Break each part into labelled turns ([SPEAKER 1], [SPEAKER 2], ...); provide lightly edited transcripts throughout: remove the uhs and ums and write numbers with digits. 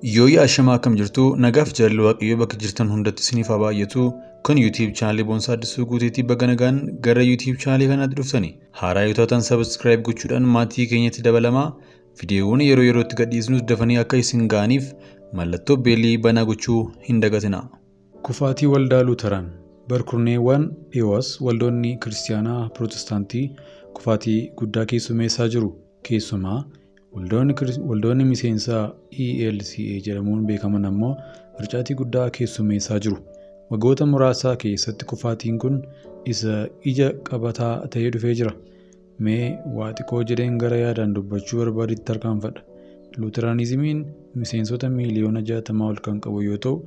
[SPEAKER 1] Yooyyaa ashamaa akkam jirtu nagaaf jaalala waaqayyoo bakka jirtan hundatti isiniif haa baay'atu. Kun YouTube chaanalii Boonsaa Addisuu Guuteetii bakka nagaan gara YouTube chaanalii kanaatti dhuftani. Haaraa yoo taatan subscribe gochuudhaan maatii keenyatti dabalamaa. Viidiyoowwan yeroo yerootti gadhiisnus dafanii akka isin ga'aniif mallattoo beelii banaa gochuu hin dagatina.
[SPEAKER 2] Kufaatii Waldaa Luuteraan. Barkurneewwan dhiyoos waldoonni Kiristaanaa Pirootestaantii kufaatii guddaa keessummeessaa jiru. Keessumaa waldoonni miseensa ELCA jedhamuun beekaman ammoo harcaatii guddaa keessummeessaa jiru. Waggoota muraasa keessatti kufaatiin kun isa ija qabataa ta'ee dhufee jira. Mee waa xiqqoo jedheen gara yaadaan dubbachuu barbaadetti tarkaanfadha. Luuteraanizimiin miseensota miiliyoona 60 ol kan qabu yoo ta'u,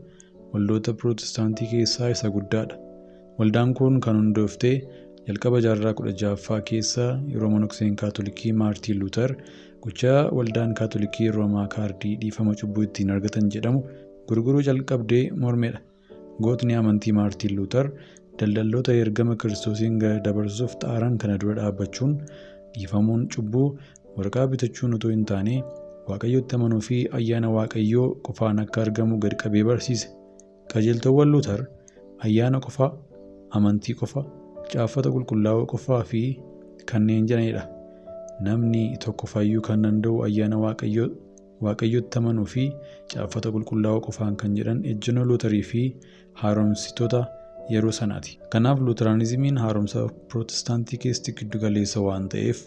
[SPEAKER 2] waldoota Pirootestaantii keessaa isa guddaadha. Waldaan kun kan hundoofte jalqaba jaarraa 16ffaa keessa yeroo monokseen Kaatolikii Maartiin Luuter gochaa waldaan Kaatolikii Roomaa kaardii dhiifama cubbuu ittiin argatan jedhamu gurguruu jalqabdee mormedha. Gootni amantii Maartiin Luuter daldaltoota ergama Kiristoosiin dabarsuuf xaaran kana dura dhaabbachuun dhiifamuun cubbuu waraqaa bitachuun utuu hin taane Waaqayyotti amanuu fi ayyaana Waaqayyoo qofaan akka argamu gad qabee barsiise. Qajeeltowwan Luuter ayyaana qofa, amantii qofa, caaffata qulqullaa'oo qofaa fi kanneen jedhanidha. Namni tokko fayyuu kan danda'u ayyaana Waaqayyotti amanuu fi caaffata qulqullaa'oo qofaan kan jedhan ejjennoo Luuterii fi haaromsitoota yeroo sanaati. Kanaaf Luuteraanizimiin haaromsa Pirootestaantii keessatti giddu galeessa waan ta'eef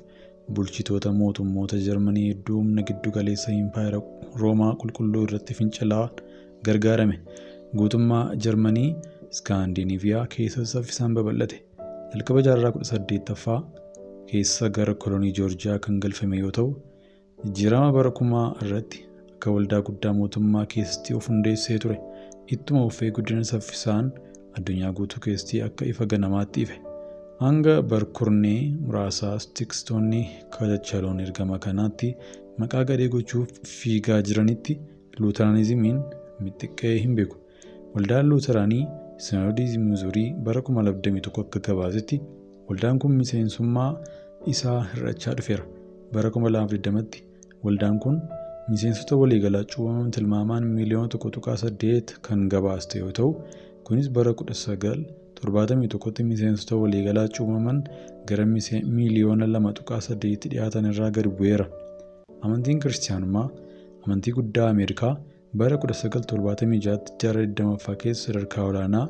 [SPEAKER 2] bulchitoota mootummoota Jarmanii hedduu humna giddu galeessa Impaayera Roomaa qulqulluu irratti fincilaa gargaarame. Guutummaa Jarmanii Iskaandinaviyaa keessa saffisaan babal'ate. Jalqaba jaarraa 18ffaa keessa gara kolonii Joorjiyaa kan galfame yoo ta'u, jijjiirama bara kumaa irratti akka waldaa guddaa mootummaa keessatti of hundeessee ture. Ittuma fufee guddina saffisaan addunyaa guutuu keessatti akka ifa ganamaatti ife. Hanga barkurnee muraasaas tikstoonni kachachaloon ergama kanaatti maqaa gadhee gochuuf fiigaa jiranitti Luuteraanizimiin mixxiqqee hin beeku. Waldaan Luuteraanii Sinoodii Mizuurii bara 2021 akka gabaasetti waldaan kun miseensummaa isaa hir'achaa dhufeera. Bara 2020tti waldaan kun miseensota waliigalaa cuubaman tilmaamaan miiliyoona 1.8 kan gabaaste yoo ta'u, kunis bara 1971tti miseensota waliigalaa cuubaman gara miiliyoona 2.8tti dhiyaatan irraa gadi bu'eera. Amantiin Kiristaanummaa amantii guddaa Ameerikaa bara 1976tti jaarraa 20ffaa keessa sadarkaa olaanaa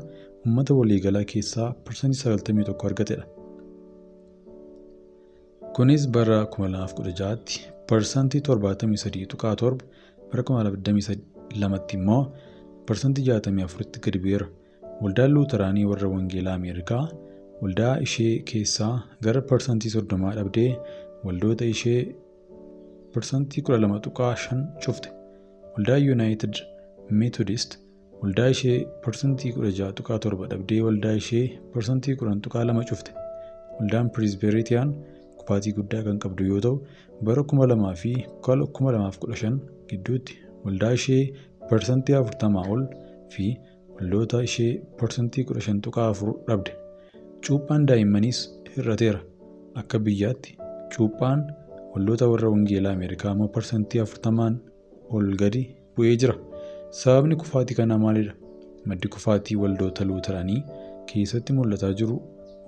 [SPEAKER 2] uummata waliigalaa keessaa 91% argatedha. Kunis bara 2016tti 73.7%, bara 2022tti immoo 64%tti gadi bu'eera. Waldaan Luuteraanii warra Wangeelaa Ameerikaa waldaa ishee keessaa gara 30% dhabdee waldoota ishee 12.5% cufte. Waldaa Yuunaayitid Meetodist waldaa ishee 16.7% dhabdee waldaa ishee 10.2% cufte. Waldaan Pirisbeeritiyaan kufaatii guddaa kan qabdu yoo ta'u, bara 2000 fi 2015 gidduutti waldaa ishee 40% ol fi waldoota ishee 15.4% dhabde. Cuuphaan daa'immaniis hir'ateera. Akka biyyaatti cuuphaan waldoota warra Wangeelaa Ameerikaa immoo 40% ol gadi bu'ee jira. Sababni kufaatii kanaa maalidha? Maddi kufaatii waldoota Luuteraanii keessatti mul'ataa jiru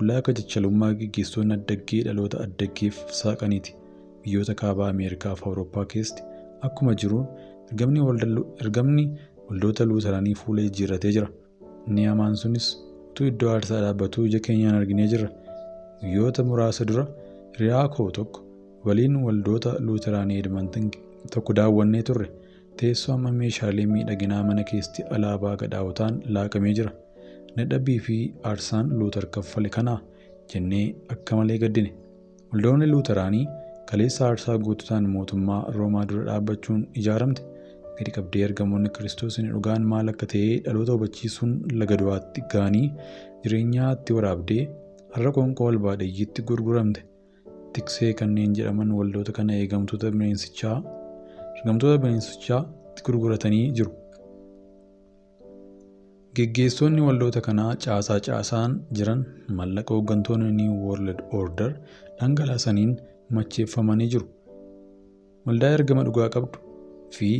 [SPEAKER 2] ulaa kachachalummaa gaggeessitoonni addaggee dhaloota addaggeef saaqaniiti. Biyyoota kaabaa Ameerikaa fi Awurooppaa keessatti akkuma jiruun ergamni waldoota Luuteraanii fuula jijjiirratee jira. Inni hamaan sunis utuu iddoo aarsaa dhaabbatuu ija keenyaan arginee jirra. Guyyoota muraasa dura hiriyaa koo tokko waliin waldoota Luuteraanii Edmonton tokko daawwannee turre. Teessoo amma meeshaalee miidhaginaa mana keessatti alaabaa gadhaawotaan laaqamee jira. Dadhabbii fi aarsaan Luuter kaffale kanaa jennee akka malee gaddine. Waldoonni Luuteraanii kaleessa aarsaa guututaan mootummaa Roomaa dura dhaabbachuun ijaaramte. Gadi qabdee ergamoonni Kiristoos inni dhugaan maal akka ta'e dhaloota hubachiisuun laga du'aatti ga'anii jireenyaatti waraabdee har'a qoonqoo albaadheyyiitti gurguramte. Tiksee kanneen jedhaman waldoota kana eegamtoota bineensichaa gurguratanii jiru. Geggeessitoonni waldoota kanaa caasaa caasaan jiran maallaqa hooggantoonni New World Order dhangalaasaniin macheeffamanii jiru. Waldaa ergama dhugaa qabdu fi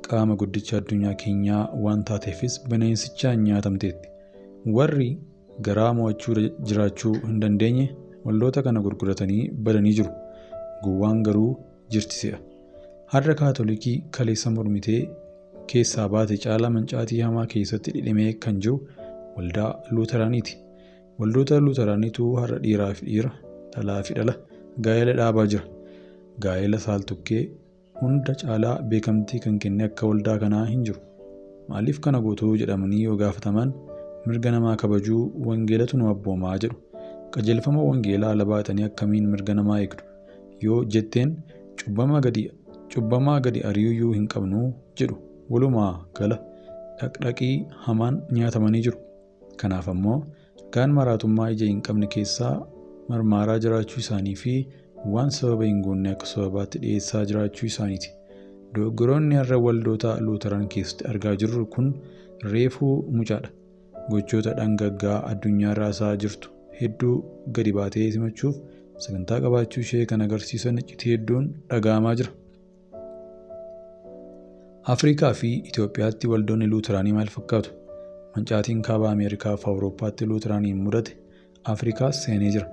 [SPEAKER 2] Qaama guddicha addunyaa keenyaa waan taateefis bineensichaan nyaatamteetti. Warri garaa mo'achuu jiraachuu hin dandeenye waldoota kana gurguratanii badanii jiru. Gowwaan garuu jirti se'a. Har'a Kaatolikii kaleessa mormitee keessaa baate caalaa mancaatii hamaa keessatti dhidhimee kan jiru waldaa Luuteraaniiti. Waldoota Luuteraaniitu har'a dhiiraa fi dhiira, dhalaa fi dhala gaa'ela dhaabaa jira. Gaa'ela saaltukkee hunda caalaa beekamtii kan kenne akka waldaa kanaa hin jiru. Maaliif kana gootuu jedhamanii yoo gaafataman mirga namaa kabajuu wangeelatu nu abboomaa jedhu. Qajeelfama wangeelaa ala baatanii akkamiin mirga namaa eegdu yoo jetteen cubbamaa gadi ari'uu hin qabnu jedhu. Walumaa gala dhaqdhaqii hamaan nyaatamanii jiru. Kanaaf ammoo gaan maraatummaa ija hin qabne keessaa marmaaraa jiraachuu isaanii fi waan sababa hin goonne akka sababaatti dhiyeessaa jiraachuu isaaniiti. Dogoggoroonni har'a waldoota Luuteraan keessatti argaa jirru kun reefuu mucaadha. Gochoota dhangaggaa addunyaa raasaa jirtu hedduu gadi baatee simachuuf sagantaa qabaachuu ishee kan agarsiisan iccitii hedduun dhaga'amaa jira. Afrikaa fi Itoophiyaatti waldoonni Luuteraanii maal fakkaatu? Mancaatiin kaaba Ameerikaa fi Awurooppaatti Luuteraaniin mudate Afrikaas seenee jira.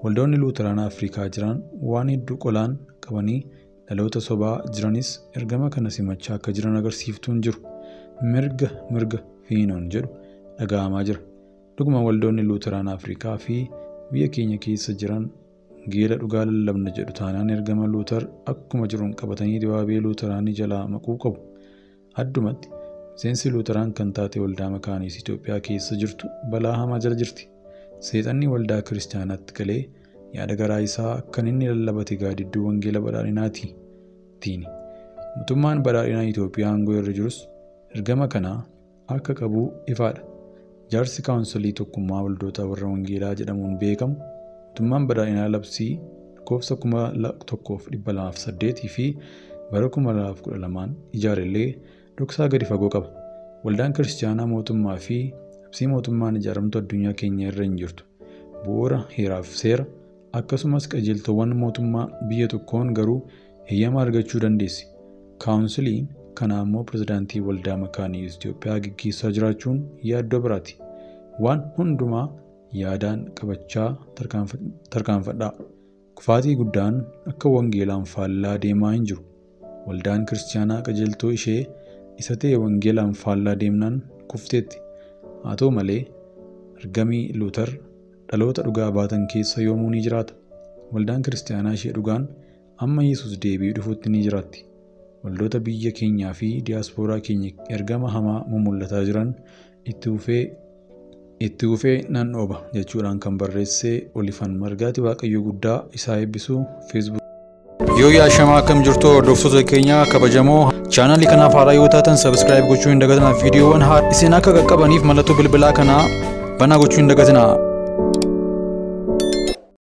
[SPEAKER 2] Waldoonni Luuteraanaa Afrikaa jiran waan hedduu qolaan qabanii dhaloota sobaa jiranis ergama kana simachaa akka jiran agarsiiftuun jiru. Mirga mirga fiinoon jedhu dhaga'amaa jira. Dhuguma waldoonni Luuteraanaa Afrikaa fi biyya keenya keessa jiran wangeela dhugaa lallabna jedhu taanaan ergama Luuter akkuma jiruun qabatanii dibaabee Luuteraanii jalaa maquu qabu. Addumatti miseensi Luuteraan kan taate waldaa Makaaniis Itoophiyaa keessa jirtu balaa hamaa jala jirti. Seexanni waldaa kiristaanaatti galee yaada garaa isaa kan inni lallabate gaadidduu wangeela badhaadhinaati. Mootummaan badhaadhinaa Itoophiyaa aangoo irra jirus ergama kana akka qabu ifaadha. Jaarsi kaawunsilii tokkummaa waldoota warra wangeelaa jedhamuun beekamu mootummaan badhaadhinaa labsii lakkoofsa 1208 fi bara 2012 ijaarellee dhoksaa gadi fagoo qaba. Waldaan kiristaanaa mootummaa fi labsii mootummaan ijaaramtu addunyaa keenya irra hin jirtu. Bu'uura heeraaf seera akkasumas qajeeltowwan mootummaa biyya tokkoon garuu heeyyama argachuu dandeessi. Kaawunsiliin kana ammoo pirezidaantii waldaa Makaaniis Itoophiyaa gaggeessaa jiraachuun yaaddoo biraati. Waan hundumaa yaadaan qabachaa tarkaanfadhaa. Kufaatii guddaan akka wangeelaan faallaa deemaa hin jiru. Waldaan kiristaanaa qajeeltoo ishee isa ta'e wangeelaan faallaa deemnaan kufteetti. Haa ta'u malee ergamii Luuter dhaloota dhugaa baatan keessa yoomuu ni jiraata. Waldaan kiristaanaa ishee dhugaan amma Yesuus deebi'ee dhufutti ni jiraatti. Waldoota biyya keenyaa fi diyaaspooraa keenya ergama hamaa mumul'ataa jiran itti fufee nan dhooba jechuudhaan kan barreesse Olifan Margaati. Waaqayyo guddaa isaa eebbisuu. Facebook.
[SPEAKER 1] Yoo yaashamaa akkam jirtu hordoftoota keenya kabajamoo, chaanalii kanaaf haaraa yoo taatan subscribe gochuu hin dagatinaa. Viidiyoowwan isin akka qaqqabaniif mallattoo bilbilaa kanaa banaa gochuu hin dagatinaa.